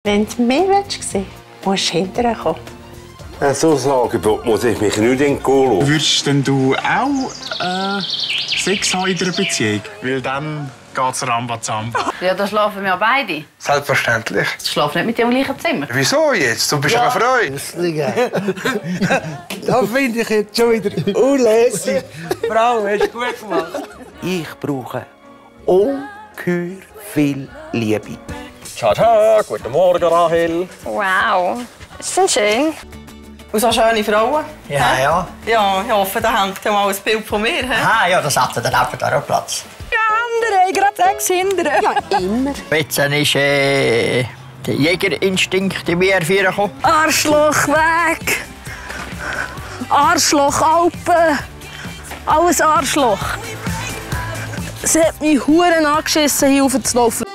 Wenn du mehr willst, musst du hinterher kommen. So ein Angebot muss ich mich nicht entgehen lassen. Würdest denn du auch Sex haben in einer Beziehung? Weil dann geht's Rambazamba. Ja, da schlafen wir beide. Selbstverständlich. Ich schlafe nicht mit dir im gleichen Zimmer. Wieso jetzt? Du bist ja eine Freude. Das finde ich jetzt schon wieder unlässig. Frau, hast du gut gemacht. Ich brauche ungeheuer viel Liebe. Tata, guten Morgen, Rahel. Wow, ist denn schön. Und so schöne Frauen. Ja, ja. Ja, ich hoffe, da hängt ja mal ein Bild von mir. Ah, ja, das hat dann einfach auch Platz. Ja, andere, gerade 6 hinten. Ja, immer. Jetzt ist der Jägerinstinkt in mir hervorgekommen. Arschloch weg. Arschloch Alpen. Alles Arschloch. Sie hat mich Huren angeschissen, hier raufzulaufen.